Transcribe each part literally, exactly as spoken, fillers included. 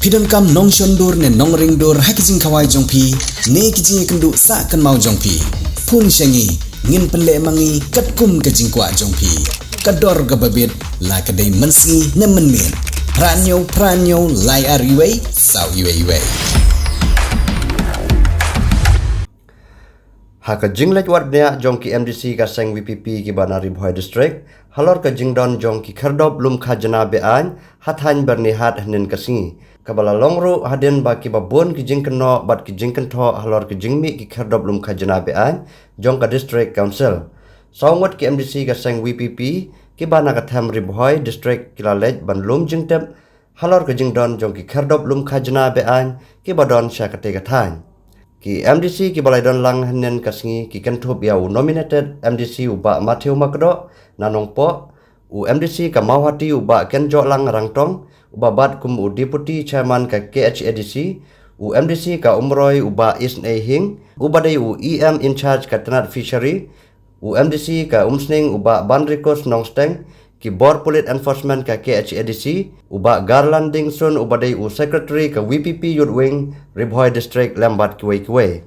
Phi donkam nongshon dur ne nongring dur ha ki jingkhawai jong phi ne ki jingïakynduh sah kynmaw jong phi? Phone sha ngi, ngin pynleh ma ngi katkum ka jingkwah jong phi. Ka dor kaba bit, la ka dei mynsngi ne mynmiet. Phra hynñiew phra hynñiew lai ar wei saw wei wei. Ha ka jingleit wad bniah jong ki M D C ka seng V P P kiba na Ri Bhoi District halor ka jingdon jong ki khyrdop lum khajna be-aiñ ha thaiñ Byrnihat hynnin ka sngi, kaba la long ruh hadien ba kiba bun ki jingkynnoh bad ki jingkynthoh halor ka jingmih ki khyrdop lum khajna be-aiñ jong ka District Council. Saw ngut ki M D C ka seng V P P kiba na ka them Ri Bhoi District ki la leit ban lum jingtip halor ka jingdon jong ki khyrdop lum khajna be-aiñ kiba don sha katei ka thaiñ. Ki M D C kiba la don lang hynnin ka sngi ki kynthup ïa u nominated M D C u Bah Matthew Makdoh na Nongpoh, u M D C ka Mawhati u Bah Kenjohlang Rangtong uba bat kum u Deputy Chairman ka K H A D C, u M D C ka Umroi u Bah Isnei Hing uba dei u E M in charge ka tnat Fishery, u M D C ka Umsning u Bah Banrikus Nongsteng, ki bor pulit enforcement ka K H A D C, u Bah Garland Dingsun uba dei u Secretary ka V P P Youth Wing Ri Bhoi District lem bad kiwei kiwei.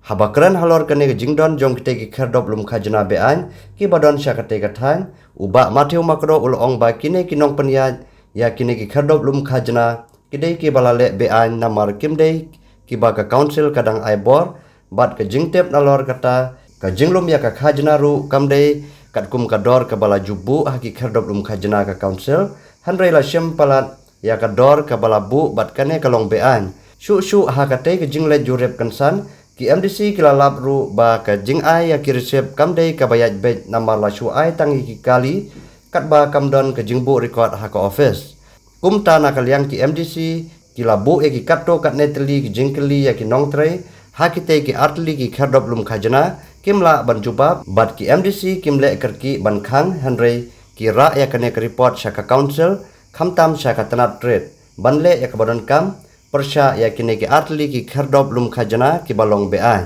Haba kren halor kane ka jingdon jong kitei ki khyrdop lum khajna be-aiñ kiba don sha katei ka thaiñ, u Bah Matthew Makdoh u la ong ba kine ki nongpynïaid ïa kine ki khyrdop lum khajna ki dei kiba la leh be-aiñ namar kim dei kiba ka Council ka dang ai bor, bad ka jingtip nalor kata ka jinglum ïa ka khajna ruh kam dei katkum ka dor kaba la ju buh ha ki khyrdop lum khajna ka Council, hynrei la shim palat ïa ka dor kaba la buh bad kane ka long be-aiñ. Shuh shuh ha katei ka jingleit jurip kynsan, ki M D C ki la lap ruh ba ka jingai ïa ki receipt kam dei kaba ïaid beit namar la shu ai tang ïa ki kali katba kam don ka jingbuh record ha ka office. Kumta na ka liang ki M D C ki la buh ïa ki katto katne tylli ki jingkylli ïa ki nongtrei ha kitei ki artylli ki khyrdop lum khajna, kim lah ban jubab bad ki M D C kim leh kyrkieh ban khang, hynrei ki rah ïa kane ka report sha ka Council khamtam sha ka tnat Trade ban leh ïa kaba donkam pyrshah ïa kine ki artylli ki khyrdop lum khajna kiba long be-aiñ.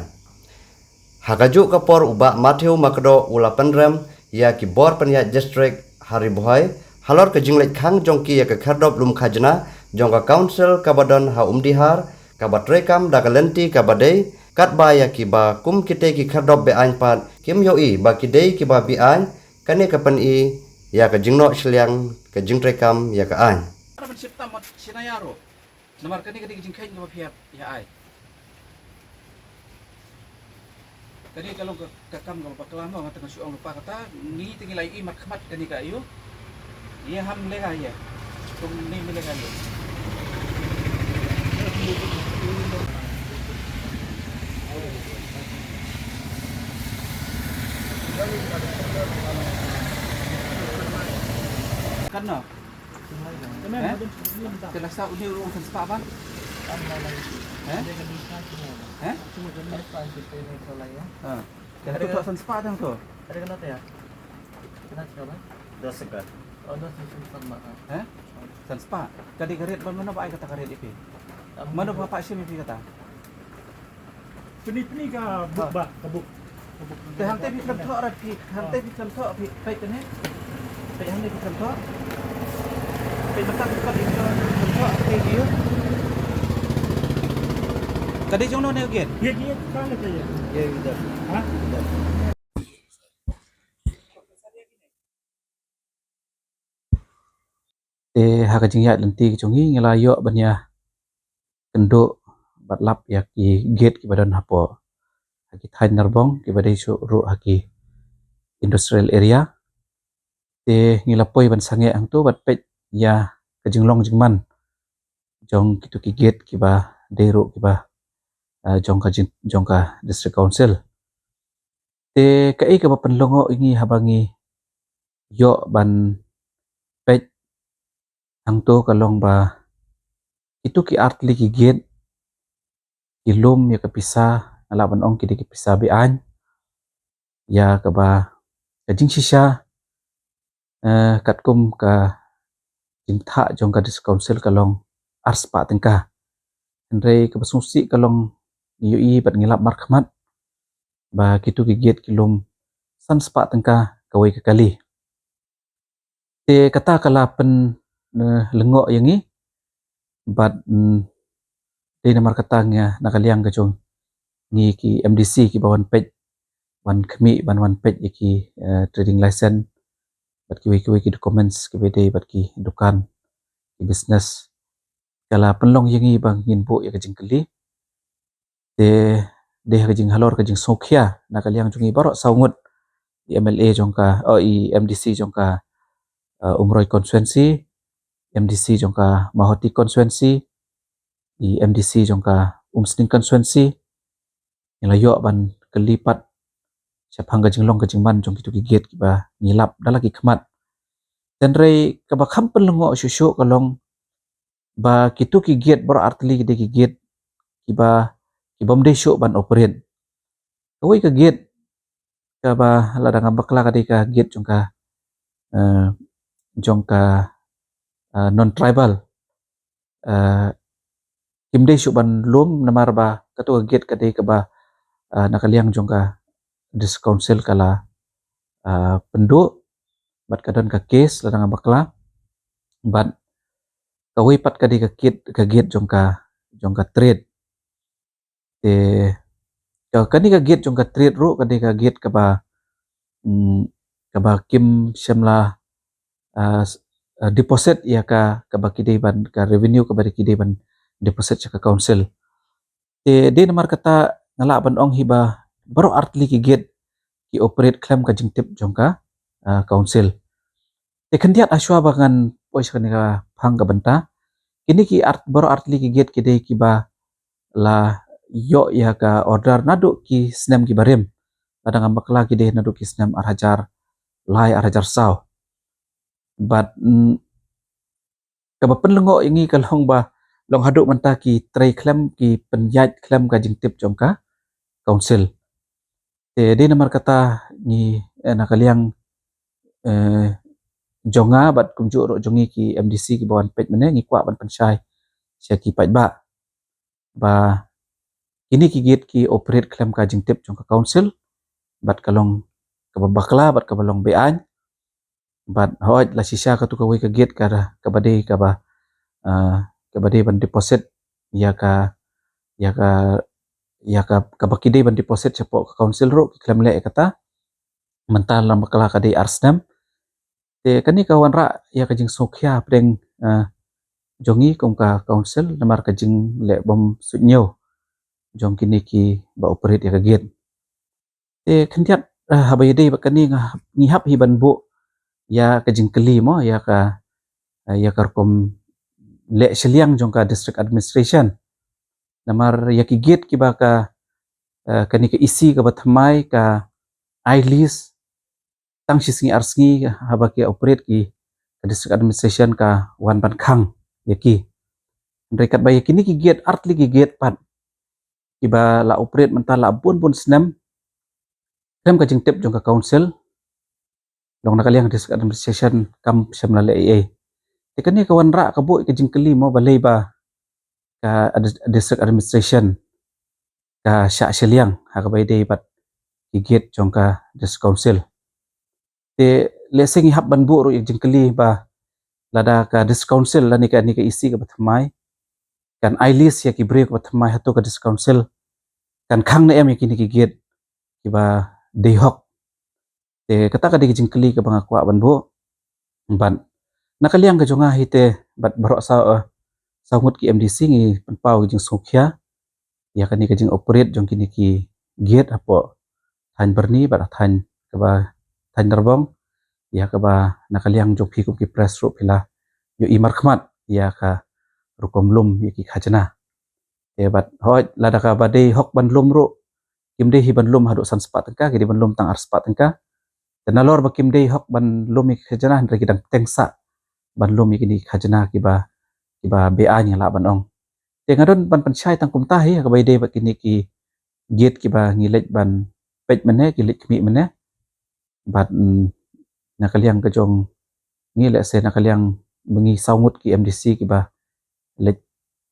Ha kajuh ka por u Bah Matthew Makdoh u la pynrem ïa ki bor pynïaid District ha Ri Bhoi halor ka jingleit khang jong ki ïa ka khyrdop lum khajna jong ka Council kaba don ha Umdihar, kaba treikam da ka lynti kaba dei, katba ïa kiba kum kitei ki khyrdop be-aiñ pat kim ïohi ba ki dei kiba be-aiñ. Kane ka pyni ïa ka jingnoh shiliang ka jingtreikam ïa ka aiñ. Namar kane ka dei ka jingkheiñ kaba pher ïa ai. Kane ka long ka, ka kam kaba bakla mo, nga tang shu ong lypa kata, ngi te ngi la ïohi markhmat kane ka ïoh. Ïa ham lega ïa. Kum ni mi lega ïa. Kan no? Eh? Te la sa une u rung san spah ban? Eh? Eh? Ah. Te la tu san spah tang tu. Ada kena tu ya? Kena cakap apa? Dos sekat. Oh, dos sekat. Eh? San spah. Ka dei ka rate ban mano ba ai kata ka rate ïa phi? Mano ba pah shim ïa phi kata? Pynïaid pynïaid ka buk ba, ka buk. Ka buk. Te hangta phi khlem thoh ra phi, hangta phi khlem thoh phi, peit kane. Peit hangta phi khlem thoh. Peit mynta phi khlem thoh, peit ïa. Ka dei jong no ne u gate? Gate, gate, ka la ka ïa. Ïa, ïa. Ha? Ïa. Te ha ka jingïaid lynti ka jong ngi, ngi la ïoh ban ïa kynduh bad lap ïa ki gate kiba don hapoh ha ki thaiñ Narbong kiba dei shuh ruh ha ki industrial area. Te ngi la poi ban sangeh hangto bad peit ïa ka jinglong jingman jong kito ki gate kiba dei ruh kiba, ah, jong ka jing-, jong ka District Council. Te kaei kaba pynlyngngoh ïa ngi haba ngi ïoh ban peit hangto ka long ba kito ki artylli ki gate ki lum ïa ka pisa, nga lah ban ong ki dei ki pisa be-aiñ. Ïa kaba ka jingshisha, eh, katkum ka jingthah jong ka District Council ka long ar spah tyngka. Hynrei kaba sngewsih ka long ngi ïohi bad ngi lap markhmat ba kito ki gate ki lum san spah tyngka kawei ka kali. Te kata ka la pyn, eh, lyngngoh ïa ngi. Bad, mm, dei namar kata nga na ka liang ka jong ngi ki M D C kiba wan peit, wan khmih ban wan peit ïa ki, eh, trading license bad kiwei kiwei ki documents kiba dei bad ki dukan, ki business. Ka la pynlong ïa ngi ba ngin buh ïa ka jingkylli. Te dei ha ka jinghalor ka jingsngewkhia na ka liang jong ngi baroh saw ngut, i M L A jong ka, oh, i M D C jong ka, uh, Umroi constituency, M D C jong ka Mawhati constituency, i M D C jong ka Umsning constituency. Ngi la ïoh ban kylli pat shaphang ka jinglong ka jingman jong kitu ki gate kiba ngi lap da la ki khmat. Hynrei kaba kham pynlyngngoh shuh shuh ka long ba kitu ki gate baroh artylli ki dei ki gate kiba, kibym dei shuh ban operate. Kawei ka gate kaba lada ngam bakla ka dei ka gate jong ka, eh, jong ka, eh, non tribal, eh, kim dei shuh ban lum namar ba katu ka gate ka dei kaba, eh, na ka liang jong ka District Council ka la, eh, pynduh bad ka don ka case lada ngam bakla. Bad kawei pat ka dei ka gate, ka gate jong ka, jong ka trade. Te ka, kane ka gate jong ka trade ruh ka dei ka gate kaba, mm, kaba kim shym la, ah, s-, ah, deposit ïa ka, kaba ki dei ban, ka revenue kaba ki dei ban deposit sha ka council. Te dei namar kata nga lah ban ong hi ba baroh artylli ki gate ki operate khlem ka jingtip jong ka, ah, council. Te khyndiat hashwa ba ngan poi sha kane ka phang ka bynta, kine ki art, baroh artylli ki gate ki dei kiba la ïoh ïa ka order naduh ki snem kiba rim. Lada ngam bakla ki dei naduh ki snem ar hajar lai, ar hajar saw. Bad, mm, kaba pynlyngngoh ïa ngi ka long ba long haduh mynta ki trei khlem, ki pynïaid khlem ka jingtip jong ka council. Te dei namar kata ngi, eh, na ka liang, eh, jong nga bad kumjuh ruh jong ngi ki M D C kiba wan peit mynne, ngi kwah ban pynshai sha ki paidbah ba kine ki gate ki operate khlem ka jingtip jong ka council bad ka long kaba bakla bad kaba long be-aiñ. Bad hooid la shisha katu kawei ka gate ka, kaba dei kaba, ah, kaba dei ban deposit ïa ka, ïa ka, ïa ka, kaba ki dei ban deposit shapoh ka council ruh ki khlem leh ïa kata. Mynta la bakla ka dei ar snem. Te kane ka wanrah ïa ka jingsngewkhia pdeng, ah, jong ngi kum ka council namar ka jingleh bym suidñiew jong kine kiba operate ïa ka gate. Te khyndiat, ah, haba ïadei bad kane nga, ngi hap hi ban buh ïa ka jingkylli mo, ïa ka, ah, ïa ka rukom leh shiliang jong ka district administration. Namar ïa ki gate kiba ka, ah, kane ka E C kaba thymmai ka ai lease tang shi sngi ar sngi haba ki operate ki, ka district administration ka wan ban khang ïa ki. Hynrei katba ïa kine ki gate, artylli ki gate pat kiba la operate mynta la bun bun snem khlem ka jingtip jong ka council, long na ka liang district administration kam shym la leh ei ei. Te kane ka wanrah ka buh ka jingkylli mo balei ba ka ad-, district administration ka shah shiliang ha kaba ïadei bad ki gate jong ka district council. Te lehse ngi hap ban buh ruh ïa ka jingkylli ba lada ka district council lane kane ka E C kaba thymmai kan ai lease ïa ki briew kiba thymmai hato ka district council kan khang ne em ïa kine ki gate kiba dei hok. Te kata ka dei ka jingkylli kaba nga kwah ban buh. Bad na ka liang ka jong nga hi te bad baroh saw, eh, saw ngut ki M D C ngi pynpaw ka jingsngewkhia ïa kane ka jingoperate jong kine ki gate hapoh thaiñ Byrni bad thaiñ kaba, thaiñ Narbong, ïa kaba na ka liang jong phi kum ki press ruh phi la ïohi markhmat ïa ka rukom lum ïa ki khajna. Te bad hooid lada kaba dei hok ban lum ruh kim dei hi ban lum haduh san spah tyngka, ki dei ban lum tang ar spah tyngka. Te nalor ba kim dei hok ban lum ïa ki khajna hynrei ki dang bteng sah ban lum ïa kine ki khajna kiba, kiba be-aiñ nga lah ban ong. Te nga don ban pynshai tang kumta hi ha kaba ïadei bad kine ki gate kiba ngi leit ban peit mynne, ki leit khmih mynne. Bad, mm, na ka liang ka jong ngi lehse na ka liang ba ngi saw ngut ki M D C kiba leit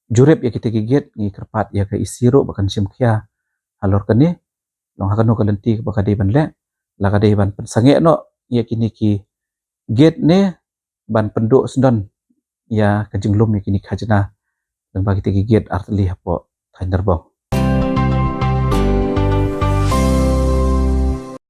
jurip ïa kita ki gate, ngi kyrpad ïa ka E C ruh ba kan shim khia halor kane. Long ha kano ka lynti kaba ka dei ban leh, la ka dei ban pynsangeh noh ïa kine ki gate ne ban pynduh sdang ïa ka jinglum ïa kine ki khajna lyngba kita ki gate artylli hapoh thaiñ Narbong.